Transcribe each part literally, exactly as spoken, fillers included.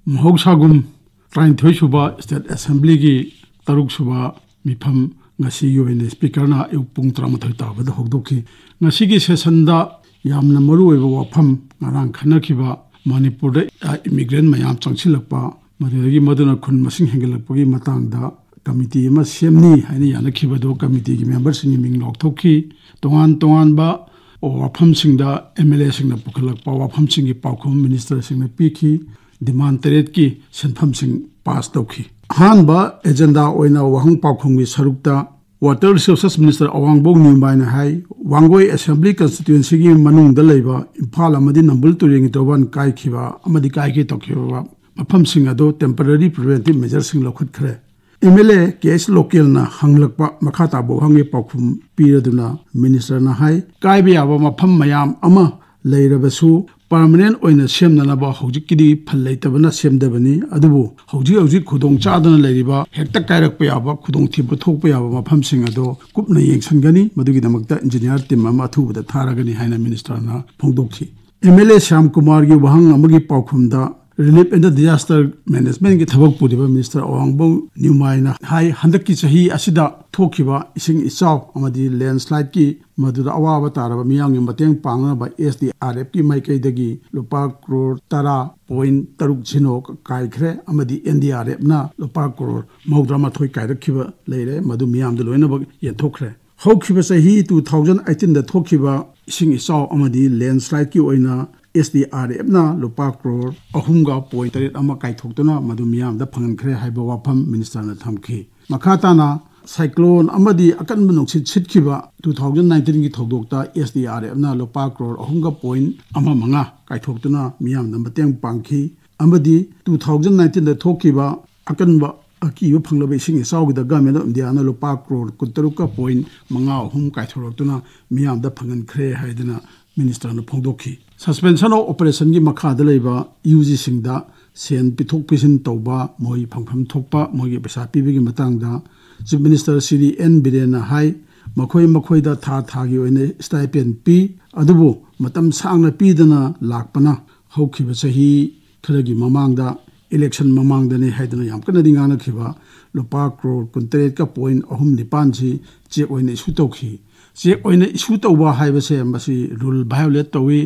ꯃꯍꯧꯁꯥꯒꯨꯝ, ꯇꯔꯥꯅꯤꯊꯣꯏ ꯁꯨꯕ State Assembly ꯒꯤ ꯇꯔꯨꯛ ꯁꯨꯕ ꯃꯤꯐꯝ ꯉꯁꯤꯒꯤ ꯑꯣꯏꯅ Speaker ꯅ ꯑꯌꯨꯛ ꯄꯨꯡ ꯇꯔꯥꯃꯥꯊꯣꯏ ꯇꯥꯕꯗ ꯍꯧꯗꯣꯛꯈꯤ꯫ ꯉꯁꯤꯒꯤ session ꯗ ꯌꯥꯝꯅ ꯃꯔꯨꯑꯣꯏꯕ ꯋꯥꯐꯝ, ꯉꯔꯥꯡ ꯈꯟꯅꯈꯤꯕ ꯃꯅꯤꯄꯨꯔꯗ, ꯑ, immigrant ꯃꯌꯥꯝ ꯆꯪꯁꯤꯜꯂꯛꯄ, ꯃꯗꯨꯗꯒꯤ ꯃꯗꯨꯅ ꯈꯨꯟ ꯃꯁꯤꯡ ꯍꯦꯟꯒꯠꯂꯛꯄꯒꯤ ꯃꯇꯥꯡꯗ committee ꯑꯃ ꯁꯦꯝꯅꯤ ꯍꯥꯏꯅ ꯌꯥꯅꯈꯤꯕꯗꯨ committee ꯒꯤ member ꯁꯤꯡꯒꯤ ꯃꯤꯡ ꯂꯥꯎꯊꯣꯛꯈꯤ꯫ ꯇꯣꯉꯥꯟ ꯇꯣꯉꯥꯟꯕ ꯋꯥꯐꯝꯁꯤꯡꯗ M L A ꯁꯤꯡꯅ ꯄꯨꯈꯠꯂꯛꯄ ꯋꯥꯐꯝꯁꯤꯡꯒꯤ ꯄꯥꯎꯈꯨꯝ minister ꯁꯤꯡꯅ ꯄꯤꯈꯤ꯫ Demand ꯇꯔꯦꯠꯀꯤ ꯁꯦꯟꯐꯝꯁꯤꯡ pass ꯇꯧꯈꯤ꯫ ꯑꯍꯥꯟꯕ agenda ꯑꯣꯏꯅ ꯋꯥꯍꯪ ꯄꯥꯎꯈꯨꯝꯒꯤ ꯁꯔꯨꯛꯇ Water Resources Minister ꯑꯋꯥꯡꯕꯧ ꯅꯤꯎꯃꯥꯏꯅ ꯍꯥꯏ, ꯋꯥꯡꯒꯣꯏ Assembly Constituency ꯒꯤ ꯃꯅꯨꯡꯗ ꯂꯩꯕ ꯏꯝꯐꯥꯜ ꯑꯃꯗꯤ ꯅꯝꯕꯨꯜ ꯇꯨꯔꯦꯜꯒꯤ ꯇꯣꯔꯕꯥꯟ ꯀꯥꯏꯈꯤꯕ ꯑꯃꯗꯤ ꯀꯥꯏꯒꯦ ꯇꯧꯈꯤꯕ ꯃꯐꯝꯁꯤꯡ ꯑꯗꯨ temporary preventive measure ꯁꯤꯡ ꯂꯧꯈꯠꯈ꯭ꯔꯦ꯫ M L A K H Local ꯅ ꯍꯪꯂꯛꯄ ꯃꯈꯥ ꯇꯥꯕ ꯋꯥꯍꯪꯒꯤ ꯄꯥꯎꯈꯨꯝ ꯄꯤꯔꯗꯨꯅ minister ꯅ ꯍꯥꯏ, ꯀꯥꯏꯕ ꯌꯥꯕ ꯃꯐꯝ ꯃꯌꯥꯝ ꯑꯃ ꯂꯩꯔꯕꯁꯨ permanent ꯑꯣꯏꯅ ꯁꯦꯝꯅꯅꯕ ꯍꯧꯖꯤꯛꯀꯤꯗꯤ ꯐꯜ ꯂꯩꯇꯕꯅ ꯁꯦꯝꯗꯕꯅꯤ, ꯑꯗꯨꯕꯨ ꯍꯧꯖꯤꯛ ꯍꯧꯖꯤꯛ ꯈꯨꯗꯣꯡ ꯆꯥꯗꯅ ꯂꯩꯔꯤꯕ, ꯍꯦꯛꯇ ꯀꯥꯏꯔꯛꯄ ꯌꯥꯕ ꯈꯨꯗꯣꯡꯊꯤꯕ ꯊꯣꯛꯄ ꯌꯥꯕ ꯃꯐꯝꯁꯤꯡ ꯑꯗꯣ ꯀꯨꯞꯅ ꯌꯦꯡꯁꯤꯟꯒꯅꯤ, ꯃꯗꯨꯒꯤꯗꯃꯛꯇ engineer team ꯑꯃ ꯑꯊꯨꯕꯗ ꯊꯥꯔꯒꯅꯤ ꯍꯥꯏꯅ minister ꯅ ꯐꯣꯡꯗꯣꯛꯈꯤ꯫ M L A ꯁ꯭ꯌꯥꯝ ꯀꯨꯃꯥꯔꯒꯤ ꯋꯥꯍꯪ ꯑꯃꯒꯤ ꯄꯥꯎꯈꯨꯝꯗ Relief and Disaster Management ꯀꯤ ꯊꯕꯛ ꯄꯨꯔꯤꯕ minister ꯑꯋꯥꯡꯕꯧ ꯅꯤꯎꯃꯥꯏꯅ ꯍꯥꯏ, ꯍꯟꯗꯛꯀꯤ ꯆꯍꯤ ꯑꯁꯤꯗ ꯊꯣꯛꯈꯤꯕ ꯏꯁꯤꯡ ꯏꯆꯥꯎ ꯑꯃꯗꯤ landslide ꯀꯤ ꯃꯗꯨꯗ ꯑꯋꯥꯕ ꯇꯥꯔꯕ ꯃꯤꯌꯥꯝꯒꯤ ꯃꯇꯦꯡ ꯄꯥꯡꯅꯕ S D R F ꯀꯤ ꯃꯥꯏꯀꯩꯗꯒꯤ ꯂꯨꯄꯥ ꯀ꯭ꯔꯣꯔ ꯇꯔꯥ point ꯇꯔꯨꯛ ꯁꯤꯅꯣ ꯀꯥꯏꯈ꯭ꯔꯦ ꯑꯃꯗꯤ N D R F ꯅ ꯂꯨꯄꯥ ꯀ꯭ꯔꯣꯔ ꯃꯧꯗ꯭ꯔꯥ ꯃꯥꯊꯣꯏ ꯀꯥꯏꯔꯛꯈꯤꯕ ꯂꯩꯔꯦ, ꯃꯗꯨ ꯃꯤꯌꯥꯝꯗ ꯂꯣꯏꯅꯃꯛ ꯌꯦꯟꯊꯣꯛꯈ꯭ꯔꯦ꯫ ꯍꯧꯈꯤꯕ ꯆꯍꯤ two thousand eighteen ꯗ ꯊꯣꯛꯈꯤꯕ ꯏꯁꯤꯡ ꯏꯆꯥꯎ ꯑꯃꯗꯤ landslide ꯀꯤ ꯑꯣꯏꯅ S D R F ꯅ ꯂꯨꯄꯥ ꯀ꯭ꯔꯣꯔ ꯑꯍꯨꯝꯒ point ꯇꯔꯦꯠ ꯑꯃ ꯀꯥꯏꯊꯣꯛꯇꯨꯅ ꯃꯗꯨ ꯃꯤꯌꯥꯝꯗ ꯐꯪꯍꯟꯈ꯭ꯔꯦ ꯍꯥꯏꯕ ꯋꯥꯐꯝ minister ꯅ ꯊꯝꯈꯤ꯫ ꯃꯈꯥ ꯇꯥꯅ cyclone ꯑꯃꯗꯤ ꯑꯀꯟꯕ ꯅꯨꯡꯁꯤꯠ ꯁꯤꯠꯈꯤꯕ two thousand nineteen ꯒꯤ ꯊꯧꯗꯣꯛꯇ S D R F ꯅ ꯂꯨꯄꯥ ꯀ꯭ꯔꯣꯔ ꯑꯍꯨꯝꯒ point ꯑꯃ ꯃꯉꯥ ꯀꯥꯏꯊꯣꯛꯇꯨꯅ ꯃꯤꯌꯥꯝꯗ ꯃꯇꯦꯡ ꯄꯥꯡꯈꯤ ꯑꯃꯗꯤ two thousand nineteen ꯗ ꯊꯣꯛꯈꯤꯕ ꯑꯀꯟꯕ ꯑꯀꯤꯕ ꯐꯪꯂꯕ ꯏꯁꯤꯡ ꯏꯆꯥꯎꯒꯤꯗ Government of India ꯅ ꯂꯨꯄꯥ ꯀ꯭ꯔꯣꯔ ꯀꯨꯟꯇꯔꯨꯛꯀ point ꯃꯉꯥ ꯑꯍꯨꯝ ꯀꯥꯏꯊꯣꯔꯛꯇꯨꯅ ꯃꯤꯌꯥꯝꯗ ꯐꯪꯍꯟꯈ꯭ꯔꯦ ꯍꯥꯏꯗꯨꯅ minister ꯅ ꯐꯣꯡꯗꯣꯛꯈꯤ꯫ Suspension of Operation ꯒꯤ ꯃꯈꯥꯗ ꯂꯩꯕ U G ꯁꯤꯡꯗ ꯁꯦꯟ ꯄꯤꯊꯣꯛ ꯄꯤꯁꯤꯟ ꯇꯧꯕ, ꯃꯣꯏ ꯐꯪꯐꯝ ꯊꯣꯛꯄ ꯃꯣꯏꯒꯤ ꯄꯩꯁꯥ ꯄꯤꯕꯒꯤ ꯃꯇꯥꯡꯗ Chief Minister ꯁ꯭ꯔꯤ N ꯕꯤꯔꯦꯟꯅ ꯍꯥꯏ, ꯃꯈꯣꯏ ꯃꯈꯣꯏꯗ ꯊꯥ ꯊꯥꯒꯤ ꯑꯣꯏꯅ stipend ꯄꯤ, ꯑꯗꯨꯕꯨ ꯃꯇꯝ ꯁꯥꯡꯅ ꯄꯤꯗꯅ ꯂꯥꯛꯄꯅ ꯍꯧꯈꯤꯕ ꯆꯍꯤ ꯈꯔꯒꯤ ꯃꯃꯥꯡꯗ ꯏꯂꯦꯛꯁꯟ ꯃꯃꯥꯡꯗꯅꯤ ꯍꯥꯏꯗꯅ ꯌꯥꯝ ꯀꯟꯅꯗꯤ ꯉꯥꯡꯅꯈꯤꯕ ꯂꯨꯄꯥ ꯀ꯭ꯔꯣꯔ ꯀꯨꯟꯇꯔꯦꯠꯀ ꯄꯣꯏꯟ ꯑꯍꯨꯝ ꯅꯤꯄꯥꯟꯁꯤ ꯆꯦꯛ ꯑꯣꯏꯅ ꯏꯁꯨ ꯇꯧꯈꯤ꯫ ꯆꯦꯛ ꯑꯣꯏꯅ ꯏꯁꯨ ꯇꯧꯕ ꯍꯥꯏꯕꯁꯦ ꯃꯁꯤ ꯔꯨꯜ ꯚꯥꯏꯑꯣꯂꯦꯠ ꯇꯧꯏ,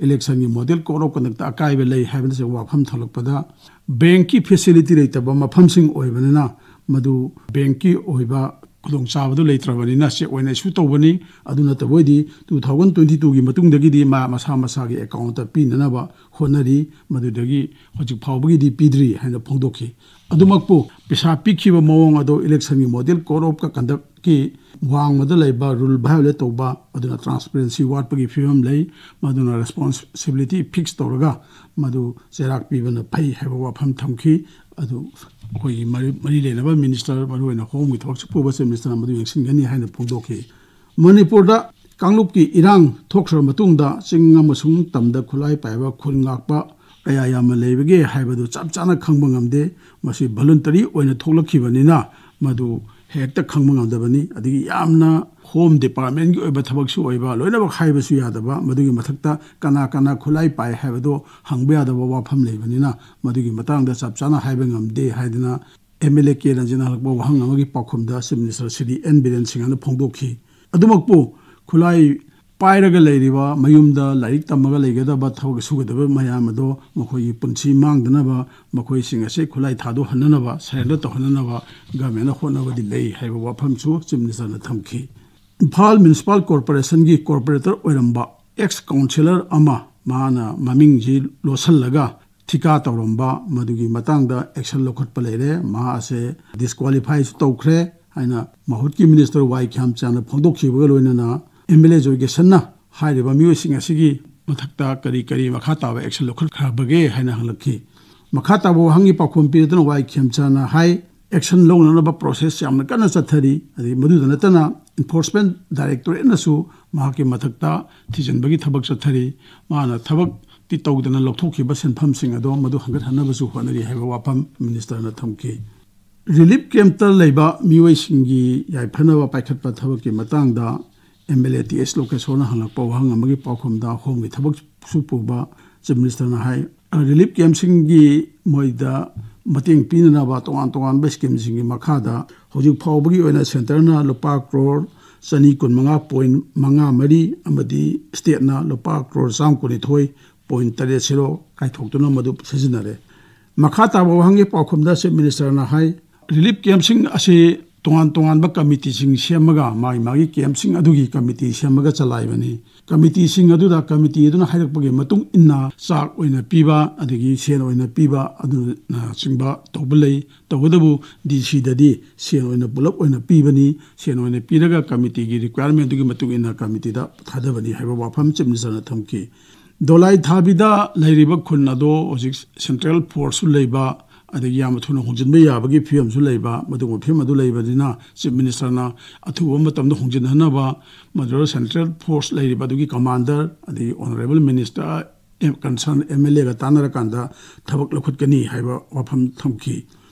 ꯏꯂꯦꯛꯁꯟꯒꯤ ꯃꯣꯗꯦꯜ ꯀꯣꯗ ꯑꯣꯐ ꯀꯟꯗꯛꯇ ꯑꯀꯥꯏꯕ ꯂꯩ ꯍꯥꯏꯕꯅꯆꯤꯡꯕ ꯋꯥꯐꯝ ꯊꯣꯛꯂꯛꯄꯗ, ꯕꯦꯡꯀꯤ ꯐꯦꯁꯤꯂꯤꯇꯤ ꯂꯩꯇꯕ ꯃꯐꯝꯁꯤꯡ ꯑꯣꯏꯕꯅꯤꯅ ꯃꯗꯨ ꯕꯦꯡꯀꯤ ꯑꯣꯏꯕ ꯈꯨꯗꯣꯡꯆꯥꯕꯗꯨ ꯂꯩꯇ꯭ꯔꯕꯅꯤꯅ ꯆꯦꯛ ꯑꯣꯏꯅ ꯏꯁꯨ ꯇꯧꯕꯅꯤ꯫ ꯑꯗꯨ ꯅꯠꯇꯕ ꯑꯣꯏꯗꯤ two thousand twenty twoꯒꯤ ꯃꯇꯨꯡꯗꯒꯤꯗꯤ ꯃꯥ ꯃꯁꯥ ꯃꯁꯥꯒꯤ ꯑꯦꯀꯥꯎꯟꯇ ꯄꯤꯅꯅꯕ ꯍꯣꯠꯅꯔꯤ꯫ ꯃꯗꯨꯗꯒꯤ ꯍꯧꯖꯤꯛ ꯐꯥꯎꯕꯒꯤꯗꯤ ꯄꯤꯗ꯭ꯔꯤ ꯍꯥꯏꯅ ꯐꯣꯡꯗꯣꯛꯈꯤ꯫ ꯑꯗꯨꯃꯛꯄꯨ ꯄꯩꯁꯥ ꯄꯤꯈꯤꯕ ꯃꯑꯣꯡ ꯑꯗꯨ ꯏꯂꯦꯛꯁꯟꯒꯤ ꯃꯣꯗꯦꯜ ꯀꯣꯗ ꯑꯣꯐ ꯀꯟꯗꯛꯀꯤ ꯋꯥꯡꯃꯗ ꯂꯩꯕ ꯔꯨꯜ ꯚꯥꯏꯑꯣꯂꯦꯠ ꯇꯧꯕ, ꯑꯗꯨꯅ ꯇ꯭ꯔꯥꯟꯁꯄꯔꯦꯟꯁꯤ ꯋꯥꯠꯄꯒꯤ ꯐꯤꯕꯝ ꯂꯩ꯫ ꯃꯗꯨꯅ ꯔꯦꯁꯄꯣꯟꯁꯤꯕꯤꯂꯤꯇꯤ ꯐꯤꯛꯁ ꯇꯧꯔꯒ ꯃꯗꯨ ꯆꯩꯔꯥꯛ ꯄꯤꯕꯅ ꯐꯩ ꯍꯥꯏꯕ ꯋꯥꯐꯝ ꯊꯝꯈꯤ꯫ ꯑꯗꯨ ꯑꯩꯈꯣꯏꯒꯤ ꯃꯔꯤ ꯃꯔꯤ ꯂꯩꯅꯕ ꯃꯤꯅꯤꯁꯇꯔ, ꯃꯔꯨꯑꯣꯏꯅ ꯍꯣꯝꯒꯤ ꯊꯕꯛꯁꯨ ꯄꯨꯕ ꯆꯤꯐ ꯃꯤꯅꯤꯁꯇꯔꯅ ꯃꯗꯨ ꯌꯦꯡꯁꯤꯟꯒꯅꯤ ꯍꯥꯏꯅ ꯐꯣꯡꯗꯣꯛꯈꯤ꯫ ꯃꯅꯤꯄꯨꯔꯗ ꯀꯥꯡꯂꯨꯞꯀꯤ ꯏꯔꯥꯡ ꯊꯣꯛꯈ꯭ꯔꯕ ꯃꯇꯨꯡꯗ ꯆꯤꯡ ꯑꯃꯁꯨꯡ ꯇꯝꯗ ꯈꯨꯠꯂꯥꯏ ꯄꯥꯏꯕ ꯈꯨꯟ ꯉꯥꯛꯄ ꯀꯌꯥ ꯌꯥꯝꯅ ꯂꯩꯕꯒꯦ ꯍꯥꯏꯕꯗꯨ ꯆꯞ ꯆꯥꯅ ꯈꯪꯕ ꯉꯝꯗꯦ꯫ ꯃꯁꯤ ꯚꯣꯂꯨꯟꯇꯔꯤ ꯑꯣꯏꯅ ꯊꯣꯛꯂꯛꯈꯤꯕꯅꯤꯅ ꯃꯗꯨ ꯍꯦꯛꯇ ꯈꯪꯕ ꯉꯝꯗꯕꯅꯤ꯫ ꯑꯗꯒꯤ ꯌꯥꯝꯅ ꯍꯣꯝ ꯗꯤꯄꯥꯔꯠꯃꯦꯟꯒꯤ ꯑꯣꯏꯕ ꯊꯕꯛꯁꯨ ꯑꯣꯏꯕ, ꯂꯣꯏꯅꯃꯛ ꯍꯥꯏꯕꯁꯨ ꯌꯥꯗꯕ, ꯃꯗꯨꯒꯤ ꯃꯊꯛꯇ ꯀꯅꯥ ꯀꯅꯥ ꯈꯨꯠꯂꯥꯏ ꯄꯥꯏ ꯍꯥꯏꯕꯗꯣ ꯍꯪꯕ ꯌꯥꯗꯕ ꯋꯥꯐꯝ ꯂꯩꯕꯅꯤꯅ ꯃꯗꯨꯒꯤ ꯃꯇꯥꯡꯗ ꯆꯞ ꯆꯥꯅ ꯍꯥꯏꯕ ꯉꯝꯗꯦ ꯍꯥꯏꯗꯅ ꯑꯦꯝ ꯑꯦꯜ ꯑꯦ ꯀꯦ ꯔꯟꯖꯟꯅ ꯍꯜꯂꯛꯄ ꯋꯥꯍꯪ ꯑꯃꯒꯤ ꯄꯥꯎꯈꯨꯝꯗ chief minister Shri N Biren ꯁꯤꯡꯍꯅ ꯐꯣꯡꯗꯣꯛꯈꯤ꯫ ꯑꯗꯨꯃꯛꯄꯨ ꯈꯨꯠꯂꯥꯏ ꯄꯥꯏꯔꯒ ꯂꯩꯔꯤꯕ, ꯃꯌꯨꯝꯗ ꯂꯥꯏꯔꯤꯛ ꯇꯝꯃꯒ ꯂꯩꯒꯗꯕ, ꯊꯕꯛ ꯁꯨꯒꯗꯕ ꯃꯌꯥꯝ ꯑꯗꯣ ꯃꯈꯣꯏꯒꯤ ꯄꯨꯟꯁꯤ ꯃꯥꯡꯗꯅꯕ, ꯃꯈꯣꯏꯁꯤꯡ ꯑꯁꯤ ꯈꯨꯠꯂꯥꯏ ꯊꯥꯗꯣꯛꯍꯟꯅꯅꯕ, ꯁꯔꯦꯟꯗꯔ ꯇꯧꯍꯟꯅꯅꯕ ꯒꯚꯔꯟꯃꯦꯟꯅ ꯍꯣꯠꯅꯕꯗꯤ ꯂꯩ ꯍꯥꯏꯕ ꯋꯥꯐꯝꯁꯨ ꯆꯤꯐ ꯃꯤꯅꯤꯁꯇꯔꯅ ꯊꯝꯈꯤ꯫ ꯏꯝꯐꯥꯜ ꯃ꯭ꯌꯨꯅꯤꯁꯤꯄꯥꯜ ꯀꯣꯔꯄꯣꯔꯦꯁꯟꯒꯤ ꯀꯣꯔꯄꯣꯔꯦꯇꯔ ꯑꯣꯏꯔꯝꯕ ꯑꯦꯛꯁ ꯀꯥꯎꯟꯁꯤꯂꯔ ꯑꯃ, ꯃꯥꯅ ꯃꯃꯤꯡꯁꯤ ꯂꯣꯠꯁꯤꯜꯂꯒ ꯊꯤꯀꯥ ꯇꯧꯔꯝꯕ, ꯃꯗꯨꯒꯤ ꯃꯇꯥꯡꯗ ꯑꯦꯛꯁꯟ ꯂꯧꯈꯠꯄ ꯂꯩꯔꯦ꯫ ꯃꯍꯥꯛ ꯑꯁꯦ ꯗꯤꯁꯀ꯭ꯋꯥꯂꯤꯐꯥꯏꯁꯨ ꯇꯧꯈ꯭ꯔꯦ ꯍꯥꯏꯅ ꯃꯍꯨꯠꯀꯤ ꯃꯤꯅꯤꯁꯇꯔ ꯋꯥꯏ ꯈ꯭ꯌꯥꯝꯆꯥꯟꯅ ꯐꯣꯡꯗꯣꯛꯈꯤꯕꯒ ꯂꯣꯏꯅꯅ ꯑꯦꯝ ꯑꯦꯜ ꯑꯦ ꯖꯣꯏ ꯀꯤꯁꯟꯅ ꯍꯥꯏꯔꯤꯕ ꯃꯤꯑꯣꯏꯁꯤꯡ ꯑꯁꯤꯒꯤ ꯃꯊꯛꯇ ꯀꯔꯤ ꯀꯔꯤ ꯃꯈꯥ ꯇꯥꯕ ꯑꯦꯛꯁꯟ ꯂꯧꯈꯠꯈ꯭ꯔꯕꯒꯦ ꯍꯥꯏꯅ ꯍꯪꯂꯛꯈꯤ꯫ ꯃꯈꯥ ꯇꯥꯕ ꯋꯥꯍꯪꯒꯤ ꯄꯥꯎꯈꯨꯝ ꯄꯤꯔꯗꯨꯅ ꯋꯥꯏ ꯈ꯭ꯌꯥꯝꯆꯥꯟꯅ ꯍꯥꯏ, ꯑꯦꯛꯁꯟ ꯂꯧꯅꯅꯕ ꯄ꯭ꯔꯣꯁꯦꯁ ꯌꯥꯝꯅ ꯀꯟꯅ ꯆꯠꯊꯔꯤ꯫ ꯑꯗꯒꯤ ꯃꯗꯨꯗ ꯅꯠꯇꯅ ꯏꯟꯐꯣꯔꯁꯃꯦꯟ ꯗꯥꯏꯔꯦꯛꯇꯣꯔꯦꯠꯅꯁꯨ ꯃꯍꯥꯛꯀꯤ ꯃꯊꯛꯇ ꯊꯤꯖꯤꯟꯕꯒꯤ ꯊꯕꯛ ꯆꯠꯊꯔꯤ꯫ ꯃꯥꯅ ꯊꯕꯛꯇꯤ ꯇꯧꯗꯅ ꯂꯧꯊꯣꯛꯈꯤꯕ ꯁꯦꯟꯐꯝꯁꯤꯡ ꯑꯗꯣ ꯃꯗꯨ ꯍꯟꯒꯠꯍꯟꯅꯕꯁꯨ ꯍꯣꯠꯅꯔꯤ ꯍꯥꯏꯕ ꯋꯥꯐꯝ ꯃꯤꯅꯤꯁꯇꯔꯅ ꯊꯝꯈꯤ꯫ ꯔꯤꯂꯤꯐ ꯀꯦꯝꯞꯇ ꯂꯩꯕ ꯃꯤꯑꯣꯏꯁꯤꯡꯒꯤ ꯌꯥꯏꯐꯅꯕ ꯄꯥꯏꯈꯠꯄ ꯊꯕꯛꯀꯤ ꯃꯇꯥꯡꯗ ꯑꯦꯝ ꯑꯦꯜ ꯑꯦ ꯇꯤ ꯑꯦꯁ ꯂꯣꯀꯦꯁꯣꯔꯅ ꯍꯪꯂꯛꯄ ꯋꯥꯍꯪ ꯑꯃꯒꯤ ꯄꯥꯎꯈꯨꯝꯗ ꯍꯣꯝꯒꯤ ꯊꯕꯛꯁꯨ ꯄꯨꯕ ꯆꯤꯐ ꯃꯤꯅꯤꯁꯇꯔꯅ ꯍꯥꯏ, ꯔꯤꯂꯤꯐ ꯀꯦꯝꯁꯤꯡꯒꯤ ꯃꯣꯏꯗ ꯃꯇꯦꯡ ꯄꯤꯅꯅꯕ ꯇꯣꯉꯥꯟ ꯇꯣꯉꯥꯟꯕ ꯁ꯭ꯀꯤꯝꯁꯤꯡꯒꯤ ꯃꯈꯥꯗ ꯍꯧꯖꯤꯛ ꯐꯥꯎꯕꯒꯤ ꯑꯣꯏꯅ ꯁꯦꯟꯇꯔꯅ ꯂꯨꯄꯥ ꯀ꯭ꯔꯣꯔ ꯆꯅꯤ ꯀꯨꯟ ꯃꯉꯥ ꯄꯣꯏꯟ ꯃꯉꯥ ꯃꯔꯤ ꯑꯃꯗꯤ ꯁ꯭ꯇꯦꯠꯅ ꯂꯨꯄꯥ ꯀ꯭ꯔꯣꯔ ꯆꯥꯝꯃ ꯀꯨꯟꯅꯤꯊꯣꯏ ꯄꯣꯏꯟ ꯇꯔꯦꯠ ꯁꯤꯔꯣ ꯀꯥꯏꯊꯣꯛꯇꯨꯅ ꯃꯗꯨ ꯁꯤꯖꯤꯟꯅꯔꯦ꯫ ꯃꯈꯥ ꯇꯥꯕ ꯋꯥꯍꯪꯒꯤ ꯄꯥꯎꯈꯨꯝꯗ ꯆꯤꯐ ꯃꯤꯅꯤꯁꯇꯔꯅ ꯍꯥꯏ, ꯔꯤꯂꯤꯐ ꯀꯦꯝꯞꯁꯤꯡ ꯑꯁꯤ ꯇꯣꯉꯥꯟ ꯇꯣꯉꯥꯟꯕ ꯀꯃꯤꯇꯤꯁꯤꯡ ꯁꯦꯝꯃꯒ ꯃꯥꯒꯤ ꯃꯥꯒꯤ ꯀꯦꯝꯞꯁꯤꯡ ꯑꯗꯨꯒꯤ ꯀꯃꯤꯇꯤ ꯁꯦꯝꯃꯒ ꯆꯂꯥꯏꯕꯅꯤ꯫ ꯀꯃꯤꯇꯤꯁꯤꯡ ꯑꯗꯨꯗ ꯀꯃꯤꯇꯤ ꯑꯗꯨꯅ ꯍꯥꯏꯔꯛꯄꯒꯤ ꯃꯇꯨꯡ ꯏꯟꯅ ꯆꯥꯛ ꯑꯣꯏꯅ ꯄꯤꯕ, ꯑꯗꯒꯤ ꯁꯦꯟ ꯑꯣꯏꯅ ꯄꯤꯕ ꯑꯗꯨꯅꯆꯤꯡꯕ ꯇꯧꯕ ꯂꯩ꯫ ꯇꯧꯕꯇꯕꯨ ꯗꯤ ꯁꯤꯗꯗꯤ ꯁꯦꯟ ꯑꯣꯏꯅ ꯄꯨꯂꯞ ꯑꯣꯏꯅ ꯄꯤꯕꯅꯤ꯫ ꯁꯦꯟ ꯑꯣꯏꯅ ꯄꯤꯔꯒ ꯀꯃꯤꯇꯤꯒꯤ ꯔꯤꯀ꯭ꯋꯥꯏꯔꯃꯦꯟꯗꯨꯒꯤ ꯃꯇꯨꯡ ꯏꯟꯅ ꯀꯃꯤꯇꯤꯗ ꯊꯥꯗꯕꯅꯤ ꯍꯥꯏꯕ ꯋꯥꯐꯝ ꯆꯤꯐ ꯃꯤꯅꯤꯁꯇꯔꯅ ꯊꯝꯈꯤ꯫ ꯗꯣꯂꯥꯏ ꯊꯥꯕꯤꯗ ꯂꯩꯔꯤꯕ ꯈꯨꯟ ꯑꯗꯣ ꯍꯧꯖꯤꯛ ꯁꯦꯟꯇ꯭ꯔꯦꯜ ꯐꯣꯔꯁꯁꯨ ꯂꯩꯕ, ꯑꯗꯒꯤ ꯌꯥꯝꯅ ꯊꯨꯅ ꯍꯣꯡꯖꯤꯟꯕ ꯌꯥꯕꯒꯤ ꯐꯤꯕꯝꯁꯨ ꯂꯩꯕ, ꯃꯗꯨꯒꯨꯝꯕ ꯐꯤꯕꯝ ꯑꯗꯨ ꯂꯩꯕꯅꯤꯅ ꯆꯤꯐ ꯃꯤꯅꯤꯁꯇꯔꯅ ꯑꯊꯨꯕ ꯃꯇꯝꯗ ꯍꯣꯡꯖꯤꯟꯍꯟꯅꯕ ꯃꯗꯨꯗ ꯁꯦꯟꯇ꯭ꯔꯦꯜ ꯐꯣꯔꯁ ꯂꯩꯔꯤꯕ ꯑꯗꯨꯒꯤ ꯀꯃꯥꯟꯗꯔ, ꯑꯗꯒꯤ honourable minister, concern M L ꯑꯦꯒ ꯇꯥꯟꯅꯔꯀꯥꯟꯗ ꯊꯕꯛ ꯂꯧꯈꯠꯀꯅꯤ ꯍꯥꯏꯕ ꯋꯥꯐꯝ ꯊꯝꯈꯤ꯫